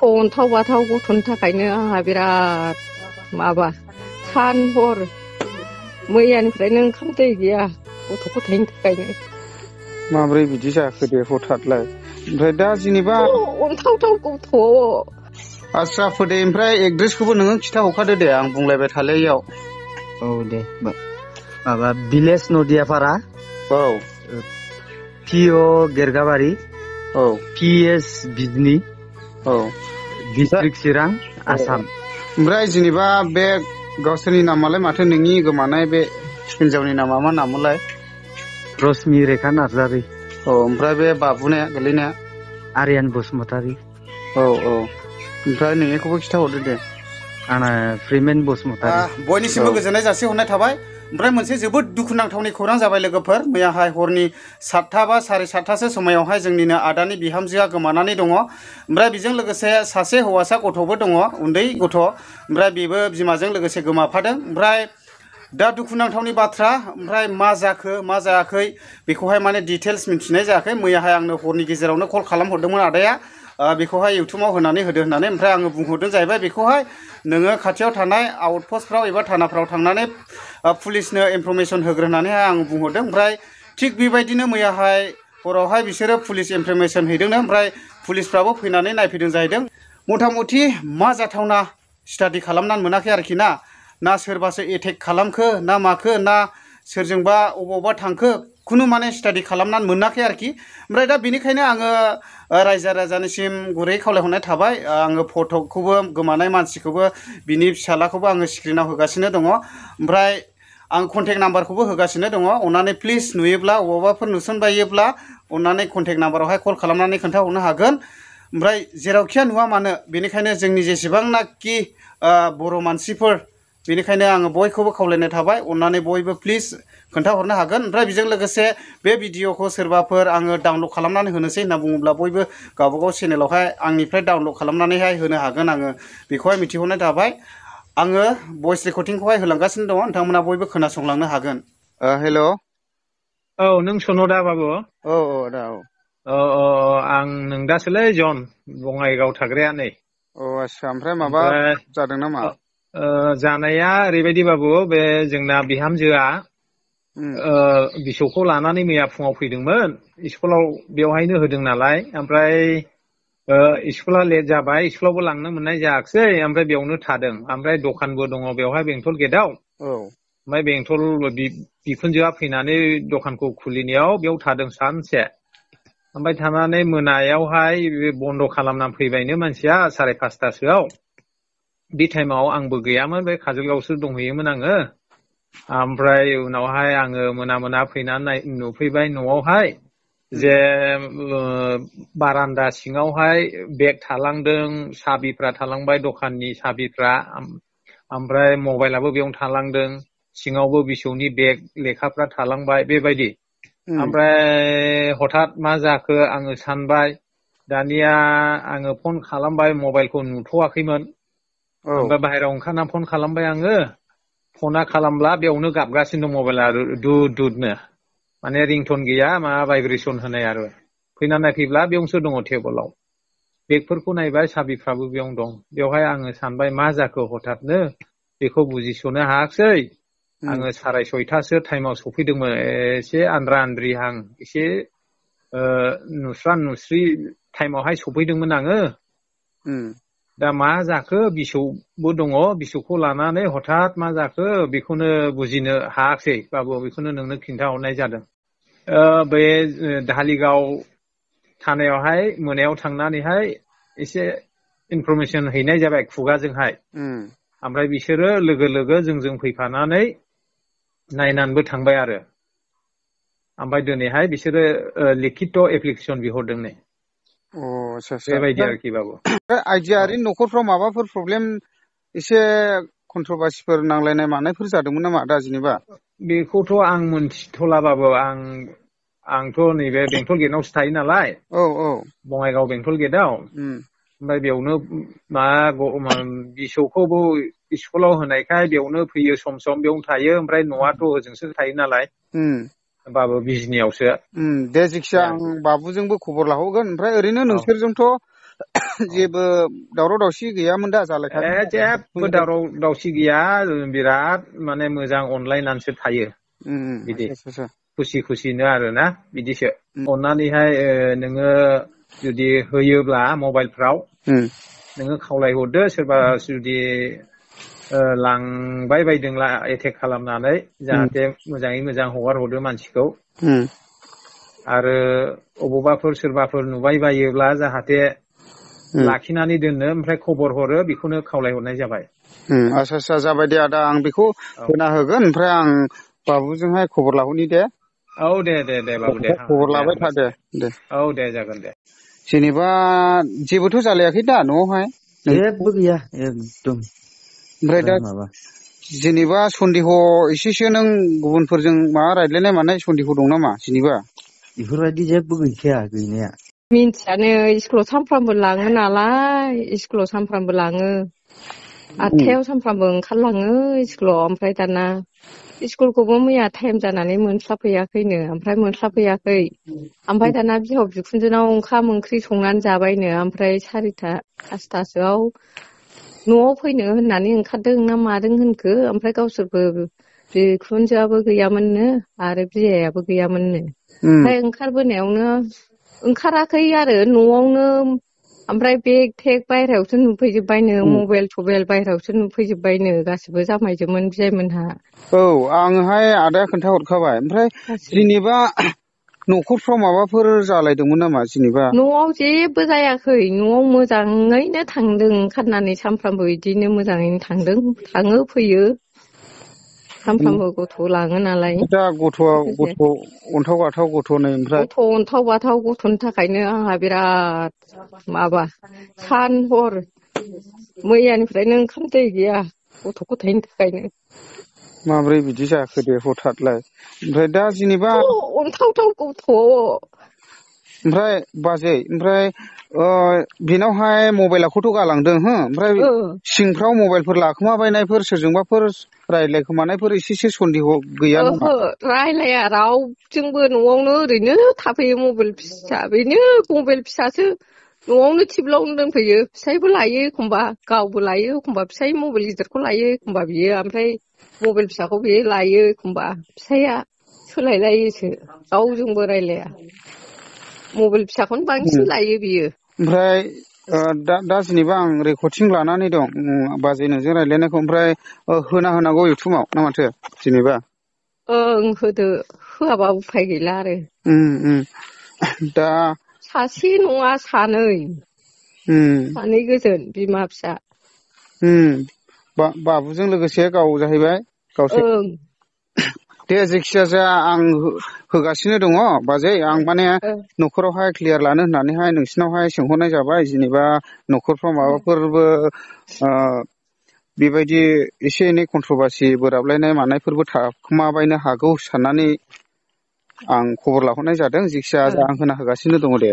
गथ' अन्थाव बाथाव गथ'नि थाखायनो आंहा बिराद माबा सान हर मैयानिफ्रायनो ओंखाम दै गैया गथ' गथायनि थाखायनो। माब्रै बिदि जाखो दे हथातलाय? ओमफ्राय दा जेनेबा अन्थावथाव गथ'। आस्सा फोदे ओमफ्राय एड्रेसखौबो नोङो खिथाहरखादो दे आं बुंलायबाय थालायैयाव। औ दे माबा भिलेज नदियापारा। औ पिअ गेरगाबारि। औ पिएस बिजनि। औ डिस्ट्रिक्ट चिरां आसाम। ओमफ्राय जेनेबा बे गावसोरनि नामालाय माथो नोंनि गोमानाय बे हिनजावनि नामा मा नाममोनलाय? रश्मि रेखा नार्जारि। औ ओमफ्राय बे बाबुनाया गोलैनाया? आर्यान बसुमतारि। औ औ ओमफ्राय नोंनिखौबो खिथाहरदो दे। आंना फ्रिमेन बसुमतारि। बयनिसिमबो गोजोननाय जासिहरनाय थाबाय। ओमफ्राय मोनसे जोबोद दुखुनांथावनि खौरां जाबाय लोगोफोर। मैयाहाय हरनि 7टा बा 7:30 समायावहाय जोंनिनो आदानि बिहामजोआ गोमानानै दङ। ओमफ्राय बेजों लोगोसे सासे हौवासा गथ'बो दङ, उन्दै गथ'। ओमफ्राय बेबो बिमाजों लोगोसे गोमाफादों। ओमफ्राय दा दुखुनांथावनि बाथ्रा, ओमफ्राय मा जाखो मा जायाखै बेखौहाय माने डिटेल्स मिन्थिनाय जायाखै। मैयाहाय आंनो हरनि गेजेरावनो कल खालामहरदोंमोन आदाया, बेखौहाय इउटुबाव होनानै होदो होननानै। ओमफ्राय आङो बुंहरदों जाहैबाय बेखौहाय नोङो खाथियाव थानाय आउटपस्टफ्राव एबा थानाफ्राव थांनानै पुलिसनो इनफरमेसन होग्रोनानैहाय आं बुंहरदों। ओमफ्राय थिग बेबायदिनो मैयाहाय हरावहाय बिसोरो पुलिस इनफरमेसन हैदोंनो। ओमफ्राय पुलिसफ्राबो फैनानै नायफैदों जाहैदों। मथा मथि मा जाथावना स्टाडि खालामनानै मोनाखै आरोखि ना सोरबासो एटेक खालामखो ना माखो ना सोरजोंबा अबावबा थांखो, खुनु माने स्टाडि खालामनानै मोनाखै आरोखि। ओमफ्राय दा बेनिखायनो आङो रायजो राजानिसिम गुरै खावलायहरनाय थाबाय। आङो फटकखौबो गोमानाय मानसिखौबो बिनि फिसालाखौबो आङो स्क्रिनाव होगासिनो दङ। ओमफ्राय आं कन्टेक्ट नाम्बारखौबो होगासिनो दङ। अन्नानै प्लिज नुयोब्ला अबावबाफोर नुसनबायोब्ला अन्नानै कन्टेक्ट नाम्बारावहाय कल खालामनानै खोन्थाहरनो हागोन। ओमफ्राय जेरावखिया नुवा मानो बेनिखायनो जोंनि जेसेबांनाखि बर' मानसिफोर, बेनिखायनो आङो बयखौबो खावलायनाय थाबाय अन्नानै बयबो प्लिज खोन्थाहरनो हागोन। ओमफ्राय बेजों लोगोसे बे भिडिअखौ सोरबाफोर आङो डाउनलड खालामनानै होनोसै होनना बुङोब्ला बयबो गावबागाव चेनेलावहाय आंनिफ्राय डाउनलड खालामनानैहाय होनो हागोन। आङो बेखौहाय मिथिहरनाय थाबाय। आङो भइस रेकर्डिंखौहाय होलांगासिनो दङ, नोंथांमोना बयबो खोनासंलांनो हागोन। हेल'। औ नों सन'दा बाबु? औ दा औ आं नोंदासोलै जन, बङाइगाव थाग्राया नै। आस्सा ओमफ्राय माबा जादों नामा? जानाया ओरैबायदि बाबु, बे जोंना बिहामजोआ बिसौखौ लानानै मैया फुङाव फैदोंमोन स्कुलाव, बेवहायनो होदों नालाय। ओमफ्राय स्कुला लेट जाबाय, स्कुलावबो लांनो मोननाय जायाखिसै। ओमफ्राय बेयावनो थादों। ओमफ्राय दखानबो दङ बेवहाय बेंथल गेटआव। ओमफ्राय बेंथल बिखुनजोआ फैनानै दखानखौ खुलिनायाव बेयाव थादों सानसे। ओमफ्राय थानानै मोनायावहाय बन्द' खालामनानै फैबायनो मानसिया 5:30सोआव। बे टाइमाव आंबो गैयामोन, बे काजलगावसो दंहैयोमोन आङो। ओमफ्राय उनावहाय आङो मोना फैनानै नुफैबाय न'आवहाय जे बारान्दा सिङावहाय बेग थालांदों, साबिफ्रा थालांबाय, दखाननि साबिफ्रा। ओमफ्राय मबाइलाबो बेयावनो थालांदों, सिङावबो बिसौनि बेग लेखाफ्रा थालांबाय बेबायदि। ओमफ्राय हठात मा जाखो आङो सानबाय। दानिया आङो फन खालामबाय, मबाइलखौ नुथ'वाखैमोन। ओमफ्राय बाहेरायाव ओंखारना फन खालामबाय आङो। फना खालामब्ला बेयावनो गाबगासिनो दं मबाइला दुदनो। माने रिंटन गैया, मा भाइब्रेसन होनाय आरो। फैना नायफैब्ला बेयावसो दङ टेबोलाव। बेगफोरखौ नायबाय, साबिफ्राबो बेयावनो दं। बेवहाय आङो सानबाय मा जाखो हठातनो, बेखौ बुजिस'नो हायाखिसै। आङो 6:30सो टाइमाव सफैदोंमोन, एसे आन्द्रा आन्द्रिहां, एसे नुस्रा नुस्रि टाइमावहाय सफैदोंमोन आङो। दा मा जाखो, बिसौबो दङ, बिसौखौ लानानै हठात मा जाखो बेखौनो बुजिनो हायाखिसै बाबु। बेखौनो नोंनो खिन्थाहरनाय जादों। बे धालिगाव थानायावहाय मोनायाव थांनानैहाय एसे इनफरमेसन हैनाय जाबाय खुगाजोंहाय। ओमफ्राय बिसोरो लोगो लोगो जोंजों फैफानानै नायनानैबो थांबाय आरो। ओमफ्राय दिनैहाय बिसोरो लिखित एप्लिकेसन बिहरदों नै। बेबायदि आरोखि बाबु। आइदियारि न'खरफ्राव माबाफोर प्रब्लेम, एसे कन्ट्रभार्सिफोर नांलायनाय मानायफोर जादोंमोन नामा दा जेनेबा? बेखौथ' आं मोनथिथ'ला बाबु। आंथ' नैबे बेंथल गेटआवसो थायो नालाय। बङाइगाव बेंथल गेटआव। ओमफ्राय बेयावनो बिसौखौबो स्कुलाव होनायखाय बेयावनो फैयो सम सम, बेयावनो थायो। ओमफ्राय न'आथ' ओजोंसो थायो नालाय बाबु, बिजनियावसो। दे जिखिया आं बाबुजोंबो खबर लाहरगोन। ओमफ्राय ओरैनो नोंसोरजोंथ' जेबो दावराव दावसि गैयामोन दा जालायखादों जेबो दावराव दावसि गैया बिराद माने मोजां अनलायनानैसो थायो बिदि खुसि खुसिनो आरोना बिदिसो अननानैहाय नोङो जुदि होयोब्ला मबाइलफ्राव नोङो खावलायहरदो सोरबा जुदि लांबाय बायदोंला एटेक खालामनानै जाहाथे मोजाङै मोजां हगार हरदो मानसिखौ आरो अबावबाफोर सोरबाफोर नुबाय बायोब्ला जाहाथे लाखिनानै दोननो ओमफ्राय खबर हरो बेखौनो खावलायहरनाय जाबाय आच्छा आच्छा जाबाय दे आदा आं बेखौ होना होगोन ओमफ्राय आं बाबुजोंहाय खबर लाहरनि दे औ दे दे दे बाबु दे खबर लाबाय था दे औ दे जागोन दे जेनेबा जेबोथ' जालायाखै दा न'आवहाय जेबो गैया एकदम ओमफ्राय दा जेनेबा सन्देह एसेसो नों गुबुनफोरजों माबा रायज्लायनाय मानाय सन्देह दं नामा जेनेबा बेफोरबायदि जेबो गैखाया गैनाया मिन्थियानो स्कुलाव सानफ्रामबो लाङो नालाय स्कुलाव सानफ्रामबो लाङो 8टायाव सानफ्रामबो ओंखारलाङो स्कुलाव ओमफ्राय दाना स्कुलखौबो मैया टाइम जानानै मोनस्लाबहैयाखैनो ओमफ्राय मोनस्लाबहैयाखै ओमफ्राय दाना बिहाव बिखुनजोनाव ओंखाम ओंख्रि संनानै जाबायनो ओमफ्राय 4टा 5टासोआव न'आव फैनो होननानै ओंखारदों ना मादों होनखो ओमफ्राय गावसोरबो बिखुनजोआबो गैयामोननो आरो बियायाबो गैयामोननो ओमफ्राय ओंखारबोनायावनो ओंखाराखै आरो न'आवनो ओमफ्राय बेग थेग बायहेरायावसो नुफैजोबबायनो मबाइल थबाइल बायहेरायावसो नुफैजोबबायनो गासिबो जामायजोमोन बियायमोनहा औ आंहाय आदाया खोन्थाहरखाबाय ओमफ्राय जेनेबा न'खरफ्राव माबाफोर जालायदोंमोन नामा जेनेबा न'आव जेबो जायाखै न'आव मोजाङैनो थांदों ओंखारनानै सानफ्रामबो बिदिनो मोजाङैनो थाङो फैयो सानफ्रामबो गथ' लाङो नालाय दा गथ' अन्थाव बाथाव गथ'नै ओमफ्राय गथ' अन्थाव बाथाव गथ'नि थाखायनो आंहा बिराद माबा सान हर मैयानिफ्रायनो ओंखाम दै गैया गथ' गथायनि थाखायनो माब्रै बिदि जाखो दे हथातलाय ओमफ्राय दा जेनेबा अन्थावथाव गथ' ओमफ्राय बाजै ओमफ्राय बेनावहाय मबाइलखौथ' गालांदों हो ओमफ्राय सिंफ्राव मबाइलफोर लाखोमाबायनायफोर सोरजोंबाफोर रायज्लायखोमानायफोर एसेसो सन्देह गैया नामा रायलाया रावजोंबो न'आवनो ओरैनो थाफैयो मबाइल फिसा बेनो मबाइल फिसासो न'आवनो टिबलावनो दोनफैयो फिसायबो लायो एखमबा गावबो लायो एखमबा फिसाय मबाइल गिदिरखौ लायो एखमबा बियो ओमफ्राय मबाइल फिसाखौ बियो लायो एखमबा फिसाया सोलायलायोसो रावजोंबो रायलाया मबाइल फिसाखौनो बांसिन लायो बियो ओमफ्राय दा जेनेबा आं रेकर्डिं लानानै दं बाजै नोंजों रायज्लायनायखौ ओमफ्राय होना होनांगौ इउटुबाव ना माथो जेनेबा ओं होदो होआबा उफाय गैला आरो दा सासे नङा सानै गोजोन बिमा फिसा बाबुजों लोगोसे गाव जाहैबाय गावसोर दे जायखिजाया आं होगासिनो दङ बाजै आं माने न'खरावहाय क्लियार लानो होननानैहाय नोंसिनावहाय सोंहरनाय जाबाय जेनेबा न'खरफ्राव माबाफोरबो बेबायदि एसे एनै कन्ट्रभार्सि बोराबलायनाय मानायफोरबो थाखोमाबायनो हागौ साननानै आं खबर लाहरनाय जादों जायखिजाया आं होना होगासिनो दङ दे